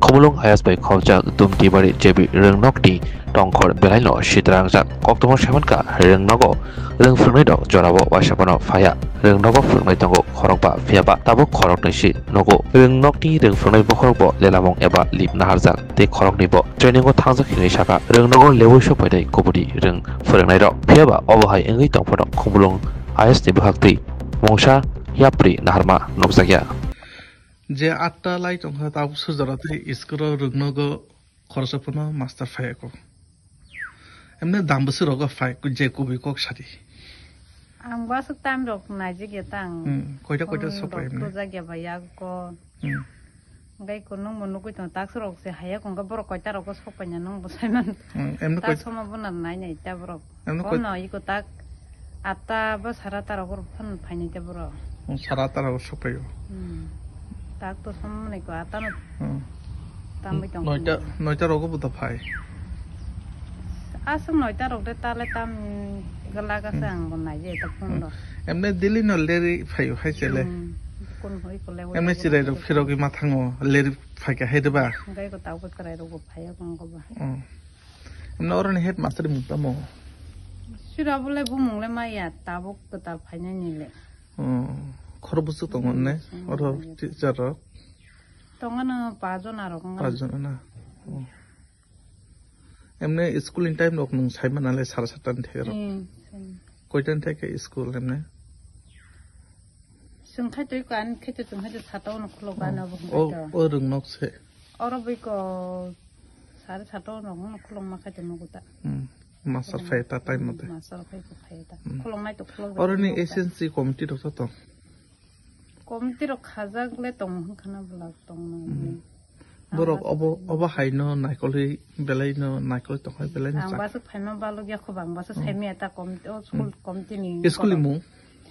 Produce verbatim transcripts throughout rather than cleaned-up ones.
Khumulwng I S bai khorokjak Dumtibari J B Rwngnokni tongkhor belaino sitra wngjak. Koktwma saimankha, Rwngnogo rwng phwrwngnairok jorao waisa phano phaiya. Rwngnogo phwrwngnai tongo khorokba, phiyaba tabuk khoroknwi se nugo. Rwngnokni rwng phwrwngnai bokhorokbo lelamung eba lip naharjak tei khoroknwibo training-o thangjak hinwi sakha. Rwngnogo lewui sokphainai kubuni rwng phwrwngnairok. Phiyaba obo hai wngwi tongphano Khumulwng I S ni bwkhaktwi mungsa yapri naharma nukjakya. Je atta lai tongkha, tabuk sujara tei school-o Rwngnogo khoroksa phano master phaiya kok. Emne dam bwswk rogo phai, je kubui kok sadi. Ang bwswk time rok naijak ya tang. Hmm, koita koita phone sok rok pai emne? Tujak ya ba yago. Hmm. Hwnkhe ko nwng bo nugui tongo, takswk rok se haiya kongkha borok koita rogo sok paina nwng bo saiman. Hmm, emne ta koita somo bo na nai nai ta borok. Emne koi- Kono iko tak atta ba sara ta rok phano phainai ta borok. Hmm, sara ta rok sok paio. Hmm. Tak to somo nai ko atta no. Hmm. Tambai tong. Noita, noita rogo bo to phai. Aswk noita rok de tale tam gala gasa. Hmm. Ang bo nai je ta phone do. Hmm. Emne daily no leri phaio hai chele. Hmm. Kun hoi ko le. Emne chirai rok phirogwi ma thango leri phaikha hai de ba. Gai ko tau ko chirai rok bo phaiya kong ko ba. Hmm. Emne oroni headmaster mung tamo? Sira bole bumung le maya tabuk kwtal phainani le. Hmm. Khoro bwswk tongo ne? Hmm. Oro teacher rok? Tongo no pajon aro. Pajon na? Hmm. Emne school ni time rok nung sai mana le sara satta ni thek rok? Hmm, sai. Koita ni thek school emne? Chwng khai twi kan khai twi chwng khai twi sata ono khulok. Oh, gana bo o, khai to. O rwng nok se. Oro bui ko sare sata ono khulok ma khai twi nugo ta. Hmm. Master phai ta time mote. Master phai ko phai ta. Hmm. Khulok nai to khulok. Oro ni S N C committee rok to tong? Committee rok khajak le tong hwn khana bwlak tong na. Hmm. Borok obo, obo hai no naikolwi belai no naikol tong hai belai no. Ang chak. Bwswk phaima balok ya kho bang bwswk. Hmm. Saimya ta committee, o school committee ni. School ni mung?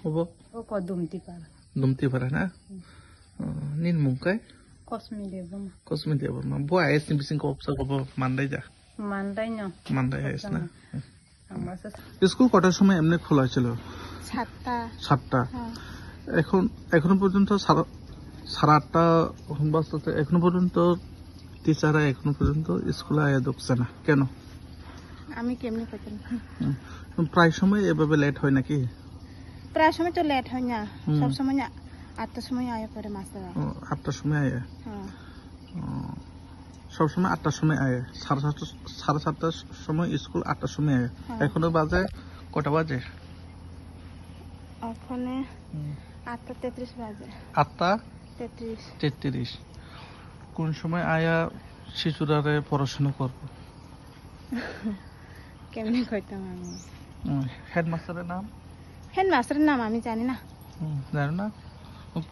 Obo? O ko Dumtipara. Dumtipara na? Hmm. Oh, nini mung kai? Kosmi Debbarma. Kosmi Debbarma. Bo I S ni bising ko obsa ko bo mandai da? Mandai no. Mandai I S na? Obsa no. School কটার সময় এমনি খোলা ছিল? সাতটা। সাতটা। হ্যাঁ। এখন, এখনো পর্যন্ত সারা, সাড়ে আটটা বাজতেছে, এখনো পর্যন্ত টিচাররা এখনো পর্যন্ত স্কুলে আয়া ঢুকছে না, কেন? আমি কেমনে কইতাম? হুম। প্রায় সময় এভাবে লেট হয় নাকি? প্রায় সময় তো লেট হয় না, হুম। সব সময় না, আটটার সময় আয়া করে মাস্টাররা। ও, আটটার সময় আয়া? হ্যাঁ। ও। সবসময় আটটার সময় আয়, সাড়ে সাতটা, সাড়ে সাতটার সময় স্কুল, আটটার সময় আয়। হ্যাঁ। এখনো বাজে কটা বাজে? ওখানে হুম। আটটা তেত্রিশ বাজে। আটটা তেত্রিশ। তেত্রিশ। কোন সময় আয়া শিশুরারে পড়াশোনা করবো? কেমনে কইতাম আমি? হুম, হেডমাস্টারের নাম? হেডমাস্টারের নাম আমি জানি না। হুম, জানো না?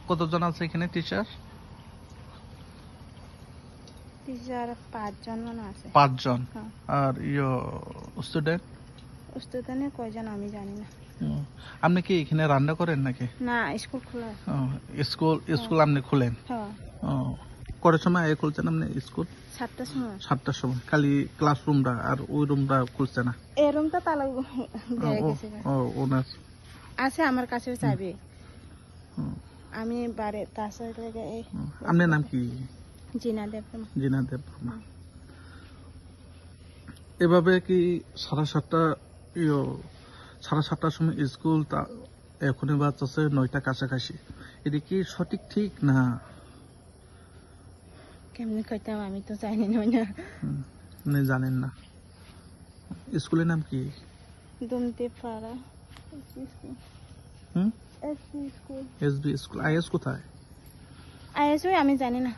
কতজন আছে এখানে টিচার? টিচার পাঁচজন মনে আছে। পাঁচজন? হ্যাঁ। আর ইয়ো, স্টুডেন্ট? স্টুডেন্টে কয়জন আমি জানি না। হুম। আপনি কি এখানে রান্না করেন নাকি? না, স্কুল খোলা। ও, স্কুল, হ্যাঁ। স্কুল আপনি খুলেন? হ্যাঁ। ও, কটার সময় আগে খুলছেন আপনি স্কুল? সাতটার সময়। সাতটার সময়। খালি ক্লাসরুমটা আর ওই রুমটা খুলছে না? এই রুমটা তালা ও, দেয়া ও, গেছে। ও, ওনার। আছে আমার কাছেও হুম। চাবি। হুম। আমি বারে তার সাথে এই হুম। আপনার নাম কি? জিনা দেববর্মা। জিনা দেববর্মা। হুম। এভাবে কি সাড়ে সাতটা, ইয়ো, সাড়ে সাতটার সময় স্কুল, তা এখনই বাজতেছে নয়টা কাছাকাছি। এটা কি সঠিক ঠিক না? কেমনে কইতাম, আমি তো জানি না, না। হুম, আপনি জানেন না। স্কুলের নাম কি? দুমতিপাড়া SB school. Hmm? SB school. SB school. Is কোথায়? আইএস ওই আমি জানি না।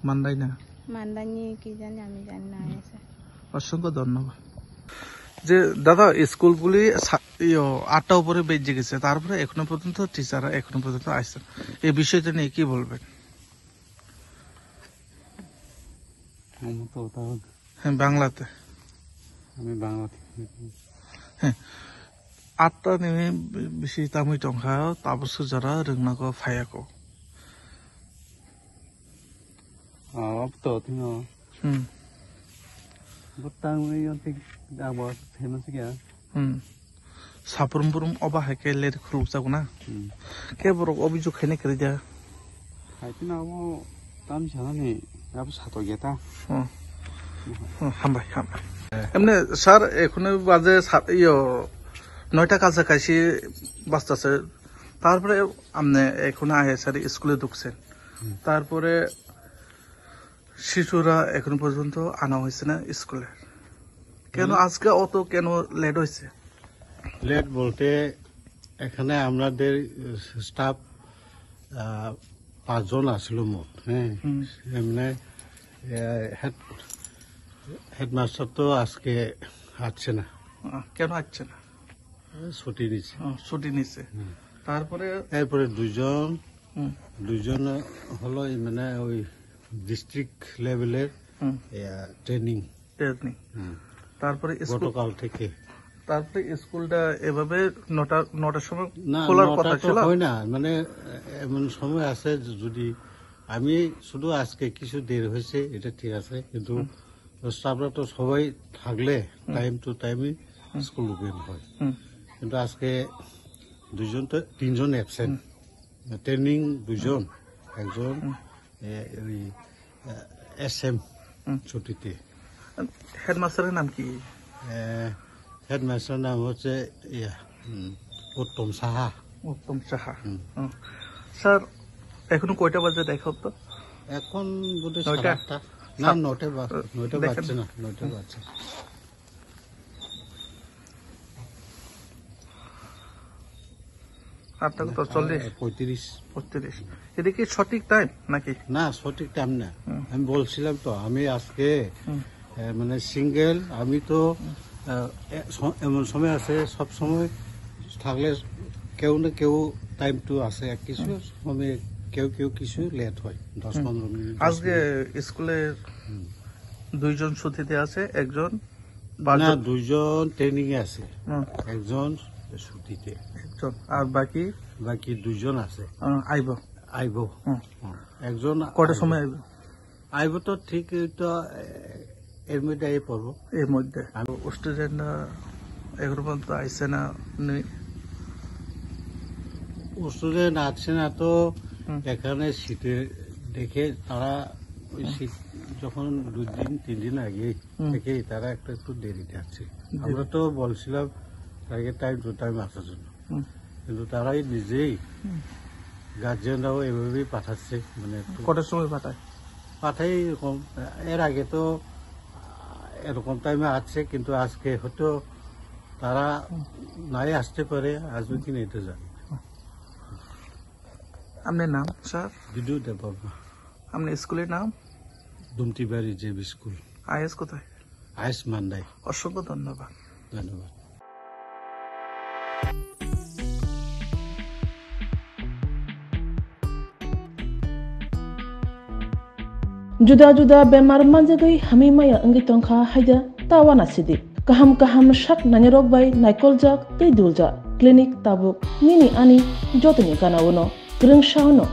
মান্দাই না? মান্দানি কি জানি, আমি জানি না আইএস। অসংখ্য ধন্যবাদ। যে দাদা, স্কুলগুলি সা-, ইয়ো, আটটা উপরে বেজে গেছে, তারপরে এখনো পর্যন্ত টিচাররা এখনো পর্যন্ত আসছেন, এই বিষয়টা নিয়ে কি বলবেন? Omo to ta. Heh, Banglate. Ami Banglate. Heh. Atta ni bisi tamui tongkha, tabuk sujara rwngna ko phaiya ko. Abo to thino. Hmm. Bo tangwi yon tik abo theno sikya. Hmm. Saprum brum oba hai khe ler khuluk jago na. Hmm. Khe borok obijok khaina kwrwi da. Hai tino abo tam sanani. Abo sato geta. Hmm. Hmm, hambai, hambai. এমনি স্যার, এখনো বাজে সাত, ইয়ো, নয়টা কাছাকাছি বাজতেছে। তারপরে আপনি এখনো আহে স্যার স্কুলে ঢুকছেন। হুম। তারপরে শিশুরা এখনো পর্যন্ত আনা হয়েছে না স্কুলে। কেন হুম। আজকে অত কেন লেট হয়েছে? লেট বলতে এখানে আমাদের স্টাফ, আহ, পাঁচজন আসলো মোট, হ্যাঁ। হুম। এমনি, আহ, হেড, হেডমাস্টার তো আজকে আসছে না। আহ, কেন আসছে না? ছুটি নিছে। ও, ছুটি নিছে। হুম। তারপরে? এরপরে দুজন, হুম। দুজন হলো এই মানে ওই ডিস্ট্রিক্ট লেভেলের, হুম। ইয়া, ট্রেনিং। ট্রেনিং। হুম। তারপরে স্কুল, গতকাল থেকে। তারপরে স্কুলটা এভাবে নটা, নটার সময় না, খোলার কথা নটা তো ছিল? হয় না, মানে এমন সময় আছে যে যদি আমি শুধু আজকে কিছু দেরি হয়েছে, এটা ঠিক আছে, কিন্তু হুম। তো স্টাফরা তো সবাই থাকলে হুম। টাইম টু টাইমে হুম। স্কুল ওপেন হয়। হুম। কিন্তু আজকে দুইজন তো, তিনজন অ্যাবসেন্ট। হুম। ট্রেনিং দুইজন, একজন, হুম। এ, ওই, এ, এসএম হুম। ছুটিতে। হেডমাস্টারের নাম কি? এ, হেডমাস্টার নাম হচ্ছে, ইয়া, হুম, উত্তম সাহা। উত্তম সাহা। হুম। হুম। স্যার, এখনো কয়টা বাজে দেখা তো? এখন বোধহয় সাড়ে নয়টা? আটটা। না, সাত-, নয়টা বা-, নয়টা দেখেন। বাজছে না, নয়টা হুম। বাজছে না। আটটা কত? না, চল্লিশ? পঁয়ত্রিশ। পঁয়ত্রিশ। এটা কি সঠিক টাইম নাকি? না, সঠিক টাইম না। হুম। আমি বলছিলাম তো, আমি আজকে, হুম। এ, মানে সিঙ্গেল, আমি তো, হুম। আহ, এ-, স-, এমন সময় আছে, সব সময় থাকলে কেউ না কেউ টাইম টু আছে, কিছু হুম। সময় কেউ কেউ কিছু লেট হয়, দশ হুম। পনেরো মিনিট, দশ আজকে মিনিট। স্কুলে হুম। দুইজন ছুটিতে আছে, একজন না, পাঁচজন। দুইজন ট্রেনিং এ আছে, হুম। একজন ছুটিতে। একজন, আর বাকি? বাকি দুইজন আছে। আহ, আইব। আইব। হুম। হুম। একজন কটার আইব। সময় আইব? আইব তো ঠিক তো, এ, এর মধ্যে আই পড়বো। এর মধ্যে। আমি স্টুডেন্ট, আহ, এখনো পর্যন্ত আইছে না, নেই? স্টুডেন্ট আছে না তো, হুম। এখানে সিটে দেখে তারা ওই হুম। সিট যখন দুই দিন, তিন দিন আগে হুম। থেকেই তারা একটু, একটু দেরিতে আসছে। জি। আমরা তো বলছিলাম তাদেরকে টাইম টু টাইম আসার জন্য। হুম। কিন্তু তারাই নিজেই, হুম। গার্জিয়ানরাও এভাবেই পাঠাচ্ছে, মানে একটু কটার সময় পাঠায়? পাঠায় এরকম। এর আগে তো এরকম টাইমে আসছে, কিন্তু আজকে হয়তো তারা হুম। নাই আসতে পারে, আসবে কি না এটা জানি না। আপনার নাম, স্যার? বিদু দেববর্মা। আপনার স্কুলের নাম? দুমতিবাড়ি জেবি স্কুল। আইএস কোথায়? আইএস মান্ডাই। অসংখ্য ধন্যবাদ। ধন্যবাদ। Juda juda bemar manjagwi hamwi maya wngwi tongkha haida ta uanasidi. Kaham kaham sak nainarok bai naikoljak tei duljak clinic tabuk nini ani jotoni gana-o no. Kwrwngsa-o no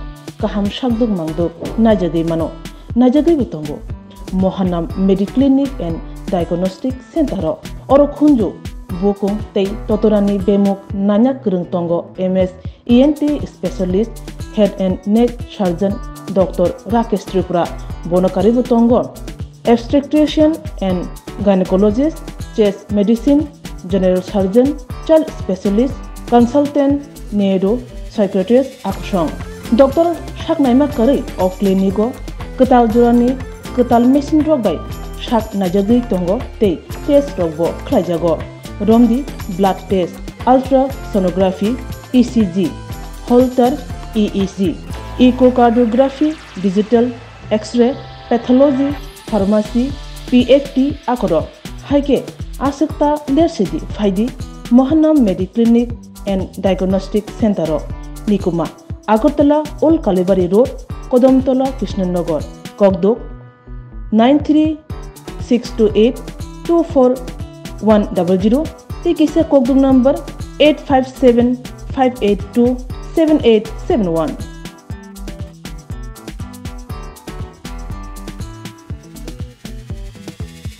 kaham sakduk mangduk naijagwi mano, naijagwibo tongo. Mohanam Mediclinic and Diagnostic Center-o oro khunju, bukung tei totorani bemuk nanya kwrwng tongo M S E N T specialist, head and neck surgeon Doctor Rakesh Tripura, bono karwibo tongo obstetrician and gynecologist, chest medicine, general surgeon, child specialist, consultant, neuro, psychiatrist, akusong. Doctor saknaima kwrwi o clinic-o kwtal jorani kwtal machine rok bai sak naijagwi tongo tei test rokbo khlaijago. Romdi blood test, ultrasonography, E C G, Holter E E G, echocardiography, digital X-ray, pathology, pharmacy, P F T akorok. Hai khe aswk ta lersidi phaidi Mohanam Mediclinic and Diagnostic Center-o. Nikuma, Agartala Old Kalibari Road, Kodamtola, Krishnanagar, Kokduk, nine three six two eight two four one double zero, tei kisa kokduk number eight five seven five eight two seven eight seven one.